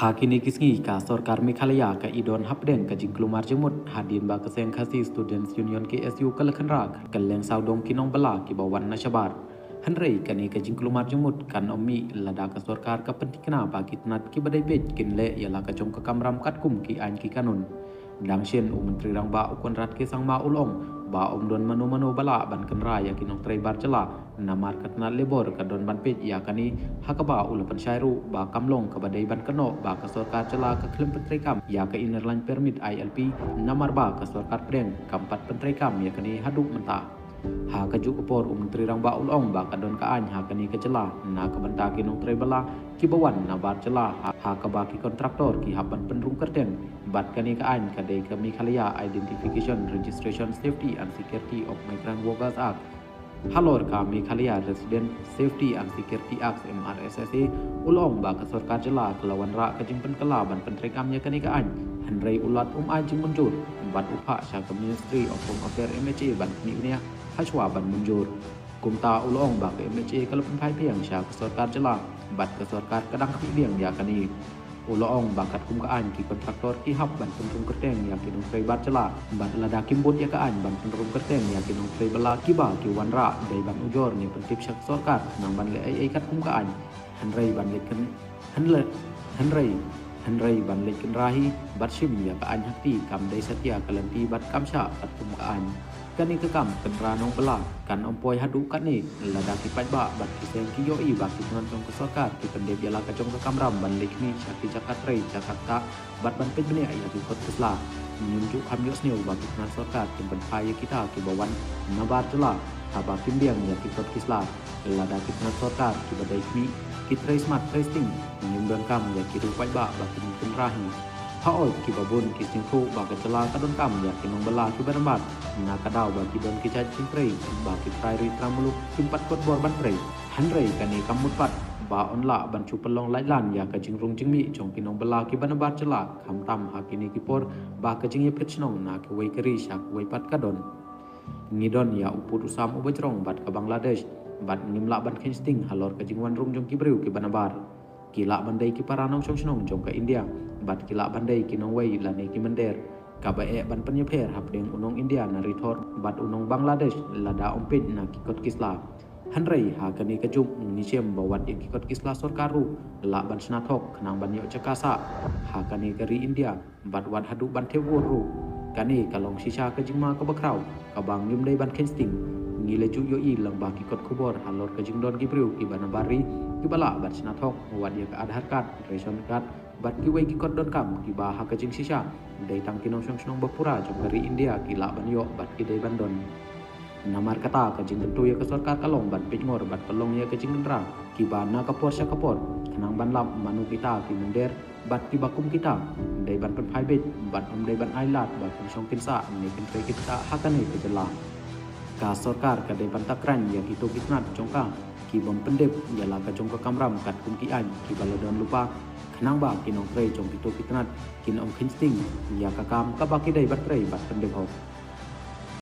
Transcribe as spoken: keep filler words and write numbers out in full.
Ha kine ki sngi ka sorkar Meghalaya ka i don hapdeng ka jingkulmar jingmut hadien ba ka seng Khasi Students Union, K S U, ka la kynrad kylleng sawdong ki nongbylla kiba wan na shabar. Hynrei kane ka jingkulmar jingmut kan ym mih lada ka sorkar ka pyntikna ba ki tnat kiba dei peit kin leh ïa la ka jong ka kamram katkum ki aiñ ki kanun. Dang shen u Myntri Rangbah u Conrad K Sangma u la ong ba ym don mano mano ba lah ban kynrad ïa ki nongtrei bar jylla namar ka tnat Labor ka don ban peit ïa kane, ha kaba u la pynshai ruh ba kam long kaba dei ban kynnoh ba ka sorkar jylla ka khlem pyntreikam ïa ka Inner Line Permit, I L P, namar ba ka sorkar pdeng kam pat pyntreikam ïa kane haduh mynta. Ha kajuh ka por u Myntri Rangbah u la ong ba ka don ka aiñ ha kane ka jylla na ka bynta ki nongtrei bylla kiba wan na bar jylla, ha, ha kaba ki kontraktor ki hap ban pynrung kyrteng bad kane ka aiñ ka dei ka Meghalaya Identification, Registration, Safety and Security of Migrant Workers Act. Halor ka Meghalaya Resident Safety and Security Act, M R S S A, u la ong ba ka sorkar jylla ka la wanrah ka jingpynkylla ban pyntreikam ïa kane ka aiñ, hynrei u Lat um ai jingmynjur bad u phah sha ka Ministry of Home Affairs, M H A, ban khmih bniah hashwa ban mynjur. Kumta u la ong ba ka M H A ka la pynphai biang sha ka sorkar jylla bad ka sorkar ka dang khmih biang ïa kane. U la ong ba katkum ka aiñ ki kontraktor ki hap ban pynrung kyrteng ïa ki nongtrei bar jylla bad lada kim bud ïa ka aiñ ban pynrung kyrteng ïa ki nongtrei bylla kiba ki wanrah, dei ban ujor ne pyntip sha ka sorkar khnang ban leh ei ei katkum ka aiñ. Hynrei ban leit kyn-, hynle-, hynrei, hynrei ban leit kynrad hi bad shim ïa ka aiñ ha kti kam dei satia ka lynti bad kam shah katkum ka aiñ. Kane ka kam kynrad nongbylla kan ym poi haduh katne lada ki paidbah bad ki seng ki ïohi ba ki tnat jong ka sorkar ki pyndep ïa la ka jong ka kamram ban leit khmih sha ki jaka trei jaka ktah bad ban peit bniah ïa ki kot ki sla. Ngim ju kham ïohsngew ba ki tnat sorkar kin pynphai ïa kita kiba wan na bar jylla haba kim biang ïa ki kot ki sla. Lada ki tnat sorkar kiba dei khmih ki trei smat trei sting, ngim donkam ïa ki riew paidbah ba kin kynrad hi. Haoid kiba bun ki sngewthuh ba ka jylla ka donkam ïa ki nongbylla kiba nabar, na ka daw ba ki don ki jait jingtrei ba ki trai ri trai muluk kim pat kot bor ban trei. Hynrei kane kam mut pat ba yn lah ban shu pynlong laitlan ïa ka jingrung jingmih jong ki nongbylla kiba nabar jylla, khamtam ha kine ki por ba ka jingïapher shnong na kiwei ka ri sha kiwei pat ka don. Ngi don ïa u pud u sam uba jrong bad ka Bangladesh, bad ngim lah ban kheiñ sting halor ka jingwan rung jong ki briew kiba nabar. Ki lah ban dei ki para nongshong shnong jong ka India, bad ki lah ban dei ki nongwei lane ki mynder, kaba eh ban pynïapher hapdeng u nong India na rithor bad u nong Bangladesh lada ym peit na ki kot ki sla. Hynrei ha kane ka juk ngi shem ba wat ïa ki kot ki sla sorkar ruh lah ban shna thok khnang ban ïoh jaka sah ha kane ka ri India bad wat haduh ban thep vote ruh. Kane ka long shisha ka jingma kaba khraw kaba ngim dei ban kheiñ sting. Ngi la ju ïohi lyngba ki kot khubor halor ka jingdon ki briew kiba nabar ri kiba lah ban shna thok wat ïa ka Aadhaar card, ration card bad kiwei ki kot donkam kiba ha ka jingshisha dei tang ki nongshong shnong ba pura jong ka ri India ki lah ban ïoh bad ki dei ban don. Namar kata ka jingkyntu ïa ka sorkar ka long ban pynngor bad pynlong ïa ka jingkynrad kiba na ka por sha ka por khnang ban lap mano kita ki mynder bad kiba kum kita, dei ban pynphai beit bad ym dei ban ai lad ba kin shong kin sah ne kin trei kin ktah ha kane ka jylla. Ka sorkar ka dei ban takran ïa kito ki tnat jong ka ki bym pyndep ïa la ka jong ka kamram katkum ki aiñ kiba la don lypa, khnang ba ki nongtrei jong kito ki tnat kin ym kheiñ sting ïa ka kam kaba ki dei ban trei bad pyndep hok.